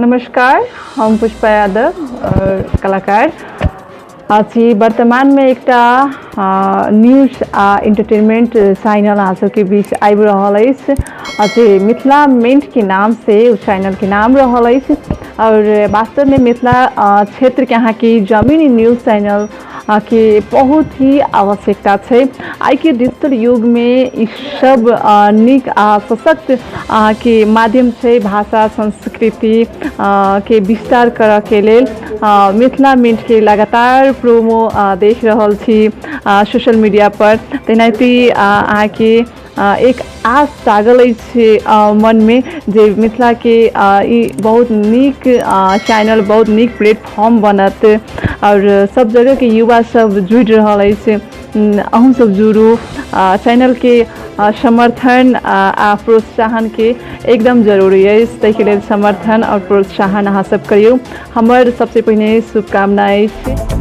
नमस्कार, हम पुष्पा यादव और कलाकार अछि। वर्तमानमे एकटा न्यूज आ एंटरटेनमेंट चैनल अहाँ सबके बीच आबि रहल अछि जे मिथिला मिंटके नामसँ ओ चैनलके नाम रहल अछि। और वास्तवमे मिथिला क्षेत्रके अहाँके जमीनी न्यूज चैनल के बहुत ही आवश्यकता छै। आइके डिजिटल युगमे ई सब नीक आ सशक्त अहाँके माध्यम छै भाषा संस्कृति के विस्तार करऽके लेल। मिथिला मिंटके लगातार प्रोमो देख रहल छी सोशल मीडिया पर, तेनाहिते अहाँके एक आस जागल अछि मनमे जे मिथिलाके ई बहुत नीक चैनल, बहुत नीक प्लेटफॉर्म बनत आओर सब जगहके युवा सब जुड़ि रहल अछि। अहूँ सब जुड़ू। चैनलके समर्थन आ प्रोत्साहनके एकदम जरूरी अछि, ताहिके लेल समर्थन आओर प्रोत्साहन अहाँ सब करियौ। हमर सबसँ पहिने शुभकामना अछि।